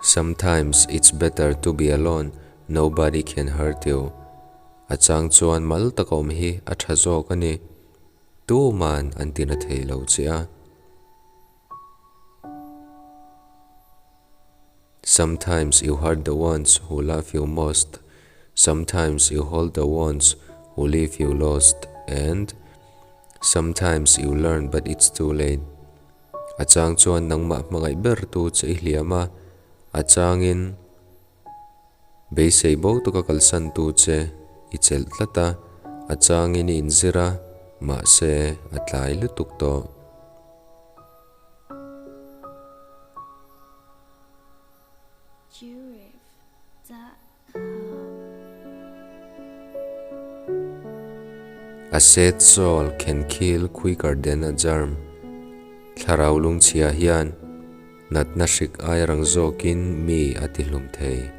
Sometimes it's better to be alone, nobody can hurt you. A chang chuan mal taka awm hi a tha zawk a ni. Tuman an tina thei lo che a. Sometimes you hurt the ones who love you most, sometimes you hold the ones who leave you lost and sometimes you learn but it's too late. A chang chuan nangmah hmangaih ber tu che i hliam a, a changin beisei bo taka kalsan tu che i chelh tlat a, a changin i inzir a, mahse a tlai lutuk tawh. A sad soul can kill quicker than a germ. Thlarau lungchhia hian natna hrik ai rang zawkin mi a ti hlum thei.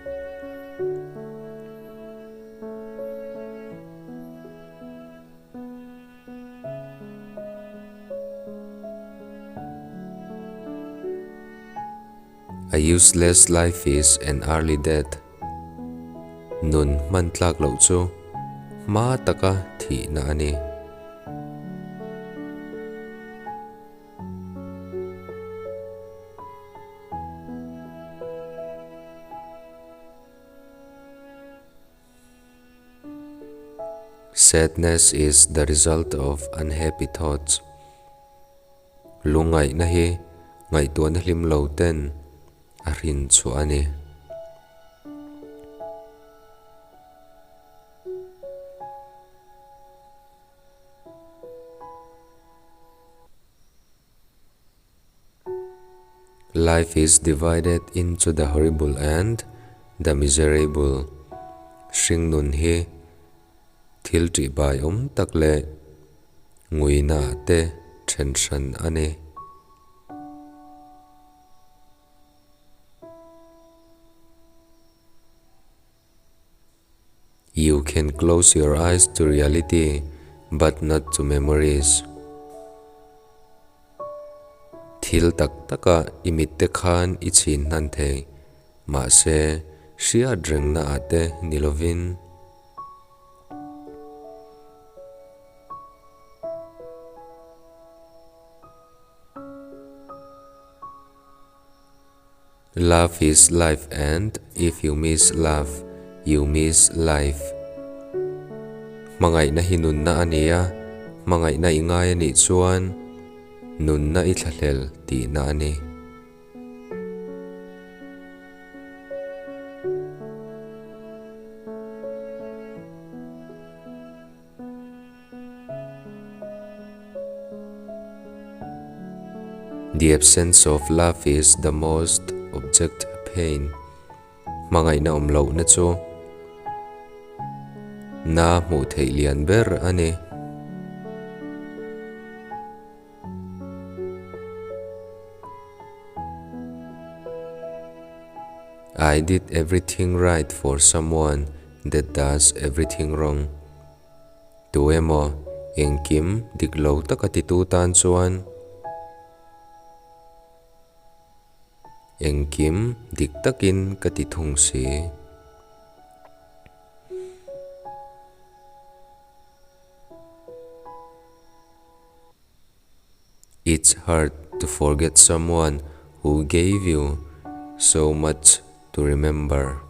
A useless life is an early death, Nun hman tlak loh chu hma taka thihna a ni. Sadness is the result of unhappy thoughts. Lungngaihna hi ngaihtuahna hlim lo ten a hrin chhuah a ni. Life is divided into the horrible and the miserable. Hringnun hi thil ṭihbai awm tak leh nguina te ṭhen hran a ni. You can close your eyes to reality but not to memories. Thil tak taka i mitte khan i chhin hnan thei, mahse hriat rengna ah te ni lovin. Love is life and if you miss love, you miss life. Hmangaihna hi nunna a ni a, hmangaihna i ngai a nih chuan nunna i thlahlel tihna a ni. The absence of love is the most object pain. Hmangaihna awm lohna chu na hmuh theih lian ber a ni. I did everything right for someone that does everything wrong. Tu emaw engkim dik lo taka titu tan chuan engkim dik takin ka ti thung si. It's hard to forget someone who gave you so much to remember.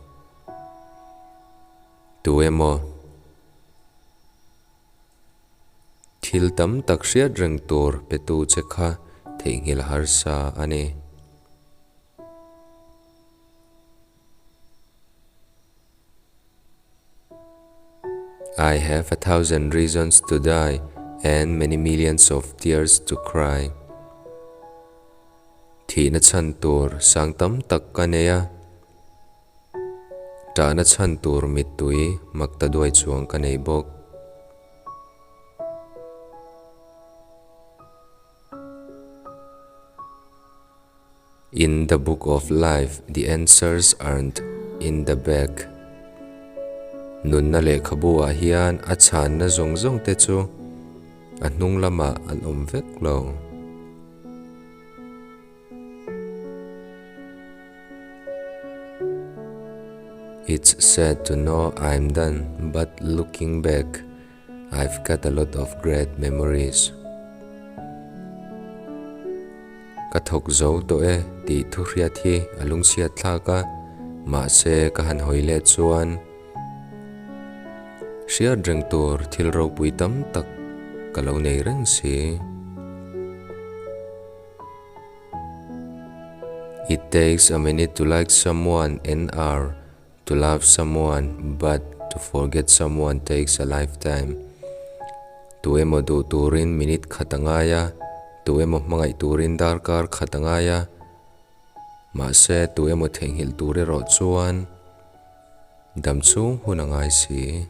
Tu emaw thil tam tak hriat reng tur petu che kha theihnghilh harsa a ni. I have a thousand reasons to die and many millions of tears to cry. Thihna chhan tur sang tam tak ka nei a. Ṭahna chhan tur mittui mak ta duai chuang ka nei bawk. In the book of life, the answers aren't in the back. Nunna lehkhabu ah hian a chhanna zawng zawng te chu a hnung lamah an awm vek lo. It's sad to know I'm done but looking back, I've got a lot of great memories. Ka thawk zo tawh e tih thu hriat hi a lungchhiat thlak a, mahse ka han hawi leh chuan hriat reng tur thil ropui tam tak ka lo nei reng si. It takes a minute to like someone and hour To love someone but to forget someone takes a lifetime. Tu emaw duh turin minute khat a ngai a, tu emaw hmangaih turin darkar khat a ngai a, mahse tu emaw theihnghilh tur erawh chuan damchhung hun a ngai si.